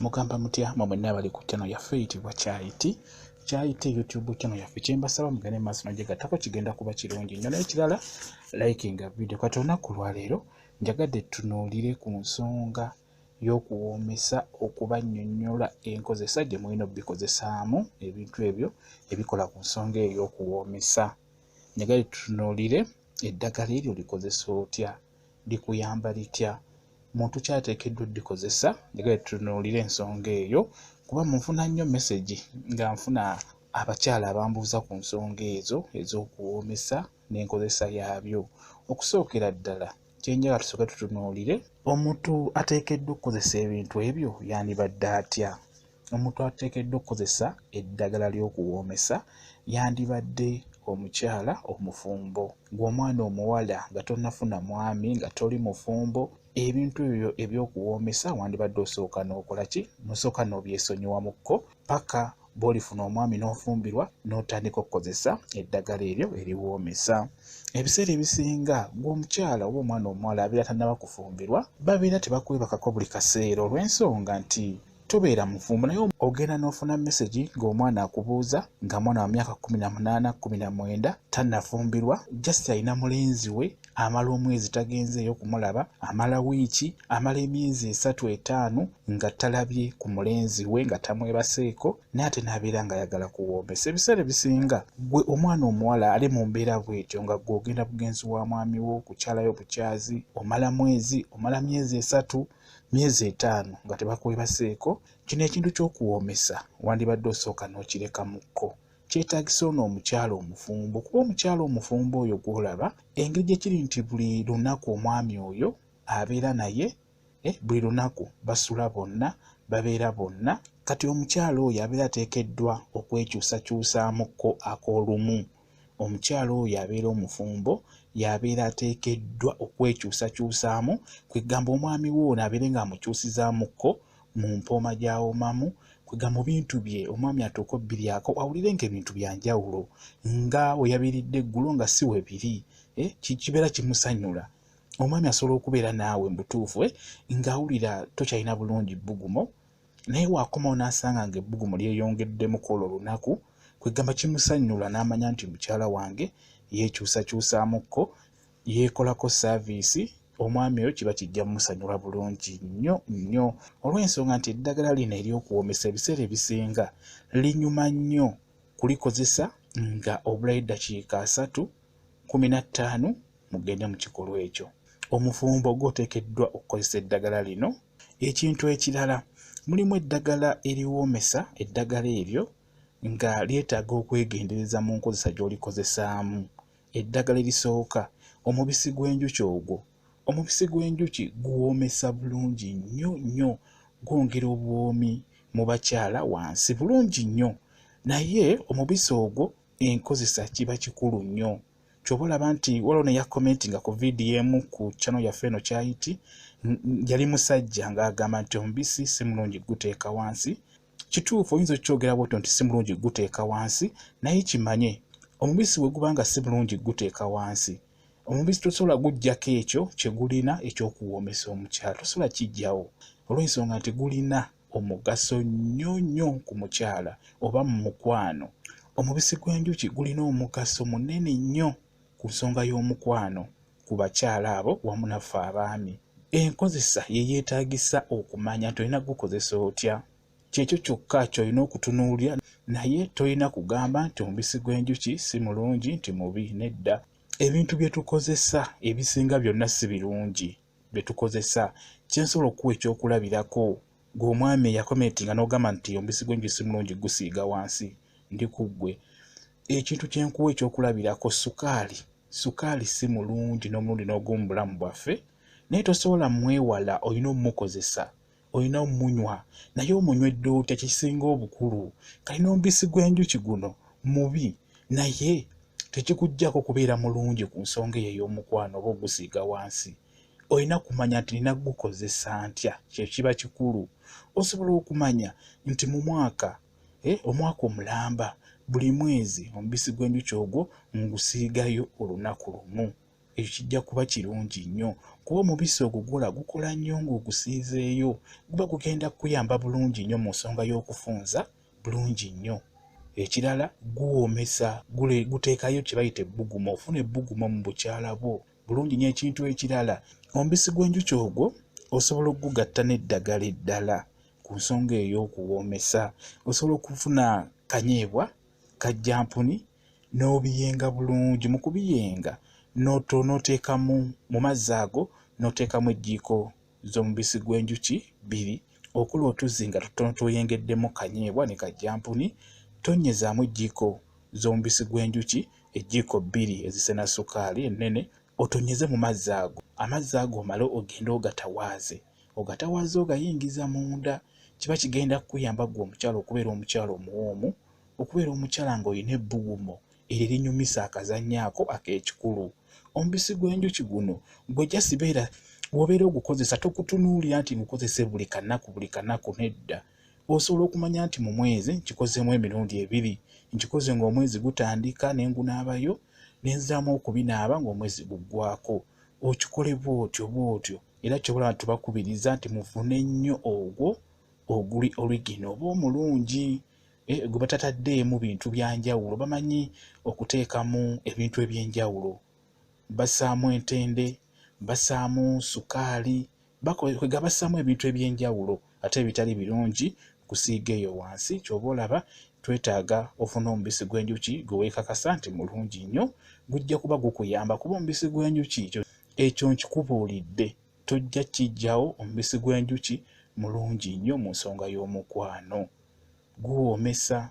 Mugamba mutya mwe mwenna abali ku channel yaffe eyitibwa Kyayiti, Kyayiti YouTube channel yaffe. Kyembasaba mugende maaso n'ogyegattako, kigenda kuba kirungi nnyo. Naye ekirala, likinga video. Kati olunaku lwaleero njagadde tutunuulire ku nsonga y'okuwoomesa, okubannyonnyola enkozesa gye mulina obbikozesaamu ebintu ebyo ebikola ku nsonga eyo y'okuwoomesa. Njagadde tutunuulire eddagala eryo likozesa otya, likuyamba litya, muntu kyateekeddwa oddikozesa. Njagadde tutunuulire ensonga eyo kuba munfuna nnyo message nga nfuna abakyala abambuuza ku nsonga ezo ez'okuwoomesa n'enkozesa yaabyo. Okusookera ddala kyenjagala tusooke tutunuulire omuntu ateekeddwa okukozesa ebintu ebyo yandibadde atya. Omuntu ateekeddwa okukozesa eddagala ly'okuwoomesa yandibadde omukyala omufumbo. Ggwe omwana omuwala nga tonnafuna mwami, nga toli mufumbo, ebintu ebyo eby'okuwoomesa wandibadde osooka n'okola ki? N'osooka n'obyesonyiwamukko paka bw'olifuna omwami n'ofumbirwa n'otandika okukozesa eddagala eryo eriwoomesa. Ebiseera ebisinga ggwe omukyala oba omwana omuwala abeera tannaba kufumbirwa, babeera tebakwebakako buli kaseera olw'ensonga nti tobeera mufumbo, naye ogenda n'ofuna message ng'omwana akubuuza, nga mwana wa myaka 18, 19, tannafumbirwa, just alina mulenzi we, amala omwezi tagenzeeyo kumulaba, amala wiiki, amala emyezi 3, 5 nga talabye ku mulenzi we, nga tamwebaseeko, naye ate n'abeera ng'ayagala kuwoomesa. Ebiseera ebisinga ggwe omwana omuwala ali mu mbeera bw'etyo, nga ggwe ogenda bugenzi wa mwami wo kukyalayo bukyazi, omala mwezi, omala myezi 3, myezi 5 nga tebakwebaseeko, kino ekintu ky'okuwoomesa wandibadde osooka n'okirekamukko. Kyetaagisa ono omukyala omufumbo, kuba omukyala omufumbo oyo gw'olaba, engeri gye kiri nti buli lunaku omwami oyo abeera naye, buli lunaku basula bonna, babeera bonna. Kati omukyala oyo abeera ateekeddwa okwekyusakyusaamukko ak'olumu. Omukyala oyo abeera omufumbo y'abeera ateekeddwa okwekyusakyusaamu, kwegamba omwami we ono abeere ng'amukyusizaamukko mu mpooma gy'awoomamu, kwegamba mu bintu bye omwami atuuke obbiryako awulire ng'ebintu bya njawulo, nga we yabiridde eggulo nga si we biri, kibeera kimusanyula. Omwami asobola okubeera naawe mu butuufu ng'awulira tokyalina bulungi bbugumo, naye bw'akomawo n'asanga ng'ebbugumu lyeyongeddemu kw'olwo olunaku, kwegamba kimusanyula n'amanya nti mukyala wange yeekyusakyusaamukko, yeekolako saaviisi. Omwami oyo kiba kijja mmusanyula bulungi nnyo nnyo, olw'ensonga nti eddagala lino ery'okuwoomesa ebiseera ebisinga linyuma nnyo kulikozesa nga obulayo eddakiika 30, 15 mugende mu kikolwa ekyo. Omufumbo gw'oteekeddwa okukozesa eddagala lino. Ekintu ekirala, mulimu eddagala eriwoomesa, eddagala eryo nga lyetaaga okwegendereza mu nkozesa gy'olikozesaamu. Eddagala erisooka, omubisi gw'enjuki ogwo. Omubisi gw'enjuki guwoomesa bulungi nnyo nnyo, gwongera obuwoomi mu bakyala wansi bulungi nnyo. Naye omubisi ogwo enkozesa kiba kikulu nnyo. Ky'oba olaba nti waliwo ne yakomentinga ku vidiyo emu ku channel yaffe eno Kyayiti, yali musajja ng'agamba nti omubisi si mulungi guteeka wansi. Kituufu, oyinza okukyogera bw'otyo nti si mulungi guteeka wansi, naye kimanye omubisi bwe guba nga si mulungi guteeka wansi, omubisi tosobola guggyako ekyo kye gulina eky'okuwoomesa omukyala, tosobola kiggyawo olw'ensonga nti gulina omugaso nnyo nnyo ku mukyala oba mu mukwano. Omubisi gw'enjuki gulina omugaso munene nnyo ku nsonga y'omukwano ku bakyala abo wamu naffe abaami. Enkozesa ye yeetaagisa okumanya nti olina gukozesa otya. Kyekyo kyokka ky'olina okutunuulira, naye tolina kugamba nti omubisi gw'enjuki si mulungi nti mubi, nedda. Ebintu bye tukozesa ebisinga byonna si birungi bye tukozesa. Kye nsobola okukuwa ekyokulabirako, ggwe omwami eyakomentinga n'ogamba nti omubisi gw'enjuki si mulungi gusiiga wansi, ndi ku ggwe. Ekintu kye nkuwa ekyokulabirako, sukaali. Sukaali si mulungi n'omulundi n'ogumu mu bulamu bwaffe, naye tosobola mwewala, olina ommukozesa, olina ommunywa, naye omunywedde otya kye kisinga obukulu. Kati n'omubisi gw'enjuki guno mubi, naye tekikuggyako kubeera mulungi ku nsonga eyo ey'omukwano oba ogusiiga wansi. Olina kumanya nti nina gukozesa ntya, kye kiba kikulu. Osobola okumanya nti mu mwaka, omwaka omulamba, buli mwezi omubisi gw'enjuki ogwo ngusiigayo olunaku lumu. Ekyo kijja kuba kirungi nnyo. Kuba omubisi ogwo gwola gukola nnyo ng'ogusiizeeyo, guba gugenda kukuyamba bulungi nnyo mu nsonga y'okufunza bulungi nnyo. Ekirala guwoomesa, guteekayo kye bayita ebbugumu, ofuna ebbugumu mu bukyala bwo bulungi nnyo. Ekintu ekirala, omubisi gw'enjuki ogwo osobola okugugatta n'eddagala eddala ku nsonga ey'okuwoomesa. Osobola okufuna kanyeebwa, kajjampuni, n'obiyenga bulungi. Mu kubiyenga n'oteekamu mu mazzi ago n'oteekamu ejjiiko z'omubisi gw'enjuki bbiri, okola otuzzi nga tutono tw'oyengeddemu kanyeebwa ne kajjampuni, tonnyezaamu ejjiiko z'omubisi gw'enjuki ejjiiko bbiri ezisena sukaali ennene, otonnyeze mu mazzi ago. Amazzi ago omale ogende ogatawaaze, ogatawaaze ogayingiza munda. Kiba kigenda kukuyamba ggwe omukyala okubeera omukyala omuwoomu, okubeera omukyala ng'olina ebbugumu eryo erinyumisa akazannyo ako ak'ekikulu. Omubisi gw'enjuki guno gwe just beera bw'obeera ogukozesa tokutunuulira nti ngukozese buli kanaku buli kanaku, nedda. Osobola okumanya nti mu mwezi nkikozeemu emirundi ebiri, nkikoze ng'omwezi gutandika ne ngunaabayo, ne nziramu okubinaaba ng'omwezi guggwaako. Okikole bw'otyo bw'otyo. Era ky'oba olaba tubakubiriza nti mufune nnyo ogwo oguli origino oba omulungi, gwe batataddeemu bintu bya njawulo. Bamanyi okuteekamu ebintu eby'enjawulo, bassaamu entende, bassaamu sukaali, kwega bassaamu ebintu eby'enjawulo ate ebitali birungi kusiiga eyo wansi. Ky'oba olaba twetaaga ofune omubisi gw'enjuki gwe weekakasa nti mulungi nnyo, gujja kuba gukuyamba kuba omubisi gw'enjuki ekyo nkikubuulidde tojja kiggyawo. Omubisi gw'enjuki mulungi nnyo mu nsonga y'omukwano, guwoomesa,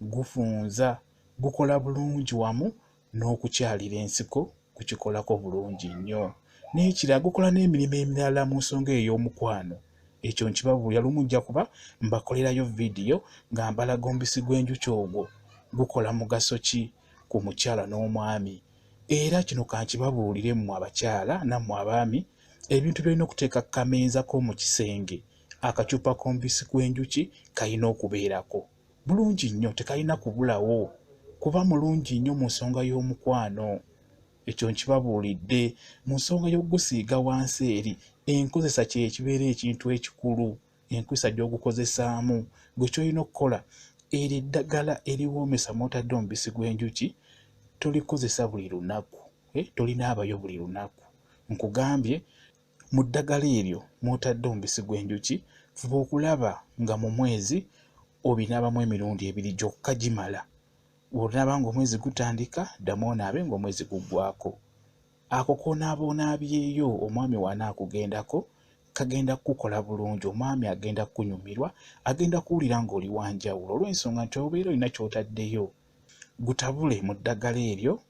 gufunza, gukola bulungi wamu n'okukyalira ensiko kukikolako bulungi nnyo. N'ekirala gukola n'emirimu emirala mu nsonga ey'omukwano. Ekyo nkibabuulira, lumu nja kuba mbakolerayo vidiyo nga mbalaga omubisi gw'enjuki ogwo gukola mugaso ki ku mukyala n'omwami. Era kino kankibabuulire mmwe abakyala nammwe abaami, ebintu by'olina okuteeka ku kameeza ko mu kisenge, akacupa k'omubisi gw'enjuki kalina okubeerako bulungi nnyo, tekalina kubulawo kuba mulungi nnyo mu nsonga y'omukwano. Ekyo nkibabuulidde. Mu nsonga y'okugusiiga wansi eri, enkozesa kye kibeera ekintu ekikulu, enkozesa gy'ogukozesaamu. Gwe ky'olina okukola, eryo eddagala eriwoomesa mw'otadde omubisi gw'enjuki tolikozesa buli lunaku, tolinaabayo buli lunaku. Nkugambye mu ddagala eryo mw'otadde omubisi gw'enjuki, fuba okulaba nga mu mwezi obinaabamu emirundi ebiri gyokka gimala. Bw'onaaba ng'omwezi gutandika, ddamu onaabe ng'omwezi guggwaako. Ako k'onaaba onaabyeyo omwami w'anaakugendako kagenda kukukola bulungi, omwami agenda kukunyumirwa, agenda kuwulira ng'oli wa njawulo olw'ensonga nti obeera olina ky'otaddeyo. Gutabule mu ddagala eryo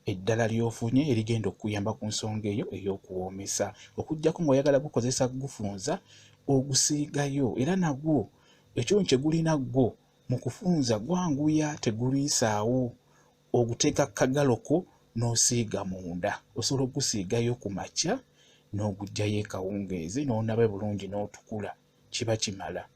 eddala ly'ofunye erigenda okukuyamba ku nsonga eyo ey'okuwoomesa. Okuggyako ng'oyagala gukozesa gufunza, ogusiigayo era nagwo ekirungi kye gulina gwo mu kufunza gwanguya, tegulwisaawo. Oguteeka ku kagalo ko n'osiiga munda. Osobola okugusiigayo ku makya n'oguggyayo ekawungeezi n'onaaba bulungi n'otukula, kiba kimala.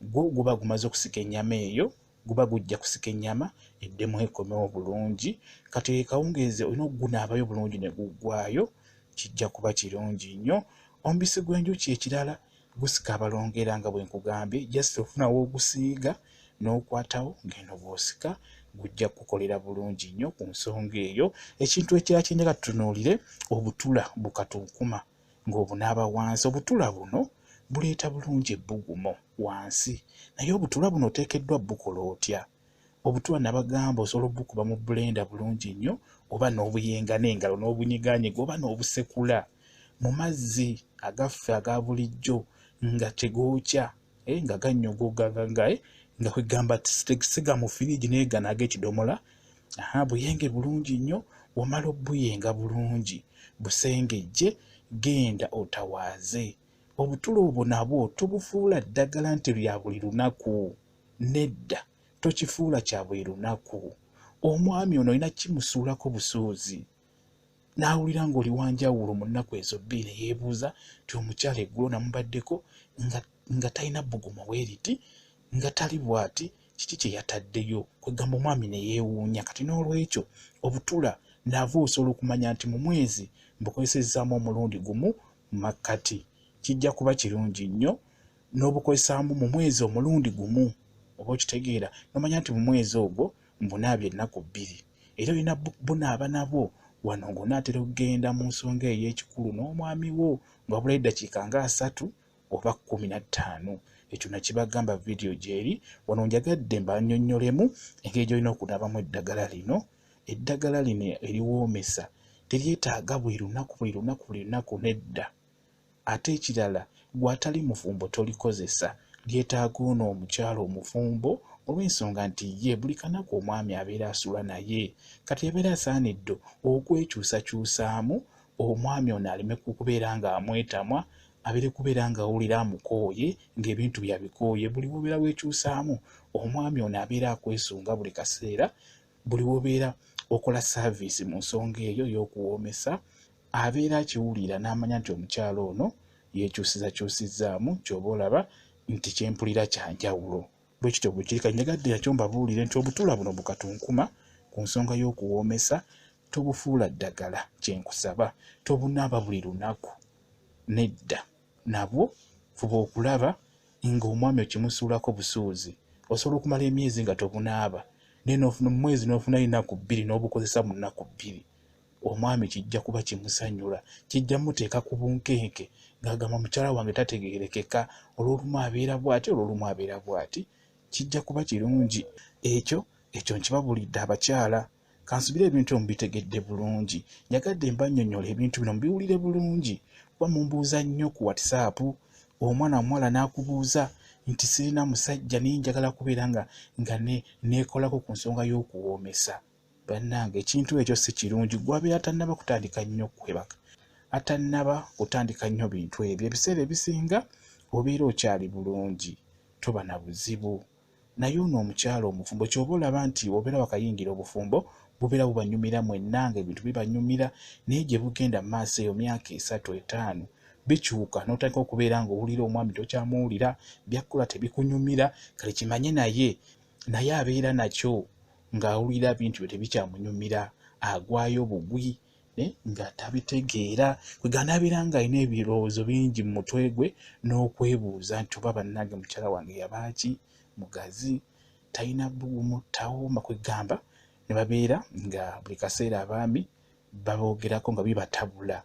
Gwo guba gumaze okusika ennyama eyo, guba gujja kusika ennyama eddemu ekomewo bulungi. Kati ekawungeezi olina okugunaabayo bulungi ne guggwaayo, kijja kuba kirungi nnyo. Omubisi gw'enjuki ekirala gusika abalongo era nga bwe nkugambye, just ofuna w'ogusiiga n'okwatawo ng'eno bw'osika, gujja kukukolera bulungi nnyo ku nsonga eyo. Ekintu ekirala kye njagala tutunuulire, obutula bukatunkuma ng'obunaaba wansi. Obutula buno buleeta bulungi ebbugumu wansi, naye obutula buno oteekeddwa bukola otya? Obutula nabagamba osobola obukuba mu blender bulungi nnyo, oba n'obuyenga n'engalo n'obunyigaanyiga, oba n'obusekula mu mazzi agaffe aga bulijjo nga tegookya, nga gannyogoga nga kwegamba siga mu firiigi naye gano ag'ekidomola. Buyenge bulungi nnyo. Bw'omala obuyenga bulungi busengejje, genda otawaaze. Obutula obwo nabwo tobufuula ddagala nti lya buli lunaku, nedda, tokifuula kya buli lunaku. Omwami ono olina kimusuulako busuuzi n'awulira ng'oli wa njawulo mu nnaku ezo bbiri, ne yeebuuza nti omukyala eggulo namubaddeko nga talina bbugumu bwe riti, nga tali bw'ati, kiki kye yataddeyo? Kwegamba omwami ne yeewuunya. Kati n'olwekyo obutula nabwo osobola okumanya nti mu mwezi mbukozesezzaamu omulundi gumu mu makkati. Kijja kuba kirungi nnyo n'obukozesaamu mu mwezi omulundi gumu, oba okitegeera n'omanya nti mu mwezi ogwo mbunaabye ennaku bbiri. Era olina bunaaba nabwo wano ng'onaatera okugenda mu nsonga ey'ekikulu n'omwami wo nga wabulayo eddakiika nga 30 oba 15. Ekyo nakibagamba vidiyo gy'eri. Wano njagadde mbannyonnyolemu engeri gy'olina okunaabamu eddagala lino. Eddagala lino eriwoomesa teryetaaga buli lunaku buli lunaku buli lunaku, nedda. Ate ekirala, ggwe atali mufumbo tolikozesa, lyetaaga ono omukyala omufumbo olw'ensonga nti ye buli kanaku omwami abeera asula naye. Kati abeera asaanidde okwekyusakyusaamu omwami ono aleme kubeera ng'amwetamwa, abeere kubeera ng'awulira amukooye, ng'ebintu byabikooye. Buli w'obeera weekyusaamu omwami ono abeera akwesunga buli kaseera, buli w'obeera okola saaviisi mu nsonga eyo ey'okuwoomesa abeera akiwulira n'amanya nti omukyala ono yeekyusizakyusizzaamu, ky'oba olaba nti kyempulira kya njawulo. Bwe kityo bwe kiri. Kati njagadde nakyo mbabuulire nti obutula buno bukatunkuma ku nsonga y'okuwoomesa tobufuula ddagala, kye nkusaba. Tobunaaba buli lunaku, nedda. Nabwo fuba okulaba ng'omwami okimusuulako busuuzi. Osobola okumala emyezi nga tobunaaba, naye n'ofuna mu mwezi n'ofunayo ennaku bbiri n'obukozesa mu nnaku bbiri. Omwami kijja kuba kimusanyula, kijja muteeka ku bunkenke ng'agamba mukyala wange tategeerekeka, olw'olumu abeera bw'ati, olw'olumu abeera bw'ati. Kijja kuba kirungi. Ekyo ekyo nkibabuulidde abakyala. Kansubire ebintu ebyo mubitegedde bulungi. Njagadde mbannyonnyola ebintu bino mubiwulire bulungi, kuba mumbuuza nnyo ku WhatsApp. Omwana omuwala n'akubuuza nti sirina musajja naye njagala kubeera nga nga neekolako ku nsonga y'okuwoomesa. Bannange ekintu ekyo si kirungi. Ggwe abeera tannaba kutandika nnyo kwebaka, atannaba kutandika nnyo bintu ebyo, ebiseera ebisinga obeera okyali bulungi, toba na buzibu. Naye ono omukyala omufumbo ky'oba olaba nti obeera wakayingira obufumbo bubeera bubanyumira mwenna ng'ebintu bibanyumira, naye gye bugenda mu maaso eyo myaka 3 5 bikyuka n'otandika okubeera ng'owulira omwami tokyamuwulira, by'akukola tebikunyumira. Kale kimanye naye abeera nakyo ng'awulira bintu bye tebikyamunyumira, agwayo bugwi nga tabitegeera. Kwegamba n'abeera ng'alina ebirowoozo bingi mu mutwe gwe n'okwebuuza nti oba bannange mukyala wange yabaaki, mugazi, talina bbugumu, tawooma. Kwegamba ne babeera nga buli kaseera abaami baboogerako nga bibatabula.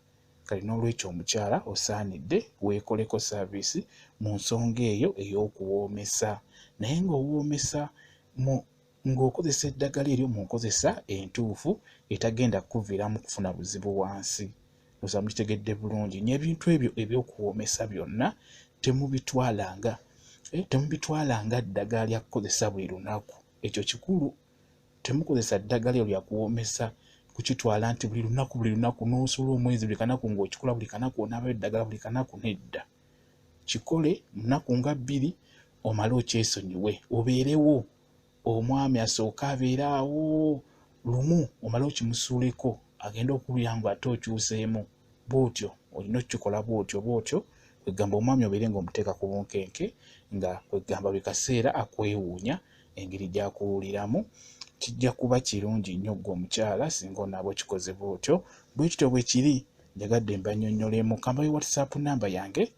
Kale n'olwekyo omukyala osaanidde weekoleko saaviisi mu nsonga eyo ey'okuwoomesa, naye ng'owoomesa ng'okozesa eddagala eryo mu nkozesa entuufu etagenda kukuviiramu kufuna buzibu wansi. Ndowooza mukitegedde bulungi nnyo. Ebintu ebyo eby'okuwoomesa byonna temubitwalanga ddagala lya kukozesa buli lunaku. Ekyo kikulu. Temukozesa ddagala eryo lya kuwoomesa kukitwala nti buli lunaku buli lunaku n'osuula omwezi buli kanaku ng'okikola buli kanaku onaabayo eddagala buli kanaku, nedda. Kikole mu nnaku nga 2 omale okyesonyiwe, obeerewo omwami asooke abeere awo lumu omale okimusuuleko agende okuwulira ng'ate okyuseemu. Bw'otyo olina okukikola bw'otyo bw'otyo, kwegamba omwami obeere ng'omuteeka ku bunkenke, nga kwegamba buli kaseera akwewuunya engeri gy'akuwuliramu. Kijja kuba kirungi nnyo ggwe omukyala singa onaaba okikoze bw'otyo. Bwe kityo bwe kiri. Njagadde mbannyonnyolemu. Kambawe WhatsApp namba yange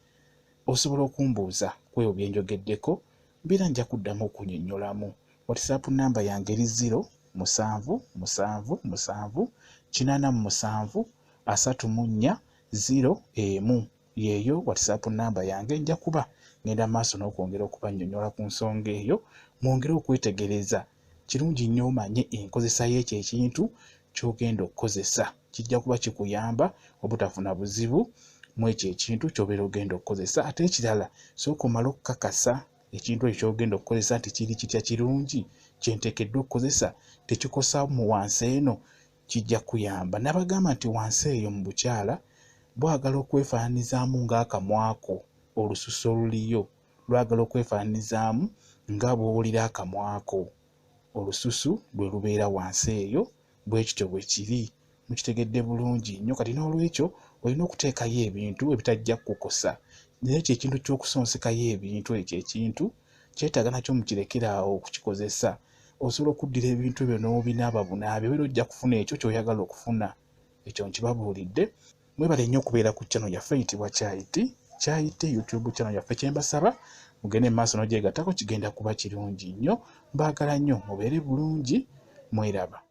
osobola okumbuuza ku ebyo bye njogeddeko, mbeera nja kuddamu okunnyonnyolamu. WhatsApp namba yange eri 0 7 7 7 87 34 0 1. Yeeyo WhatsApp namba yange. Nja kuba ngenda maaso n'okwongera okubannyonnyola ku nsonga eyo, mwongere okwetegereza. Kirungi nnyo omanye enkozesa y'ekyo ekintu ky'ogenda okukozesa. Kijja kuba kikuyamba obutafuna buzibu mu ekyo ekintu ky'obeera ogenda okukozesa. Ate ekirala, sooka omale okukakasa ekintu ekyo ky'ogenda okukozesa nti kiri kitya, kirungi, kye nteekeddwa okukozesa, tekikosa mu wansi eno, kijja kuyamba. Nabagamba nti wansi eyo mu bukyala bwagala okwefaananyizaamu ng'akamwako, olususu oluliyo lwagala okwefaananyizaamu nga bw'owulira akamwako, olususu lwe lubeera wansi eyo. Bwe kityo bwe kiri. Mukitegedde bulungi nnyo. Kati n'olwekyo olina okuteekayo ebintu ebitajja kukukosa. Naye ekyo ekintu ky'okusonsekayo ebintu, ekyo ekintu kyetaaga nakyo mukirekere awo okukikozesa. Osobola okuddira ebintu ebyo n'obinaaba bunaabi, obeera ojja kufuna ekyo ky'oyagala okufuna. Ekyo nkibabuulidde. Mwebale nnyo okubeera ku channel yaffe eyitibwa Kyayiti, Kyayiti YouTube channel yaffe. Kyembasaba mugende mu maaso n'ogyegattako, kigenda kuba kirungi nnyo. Mbaagala nnyo, mubeere bulungi, mweraba.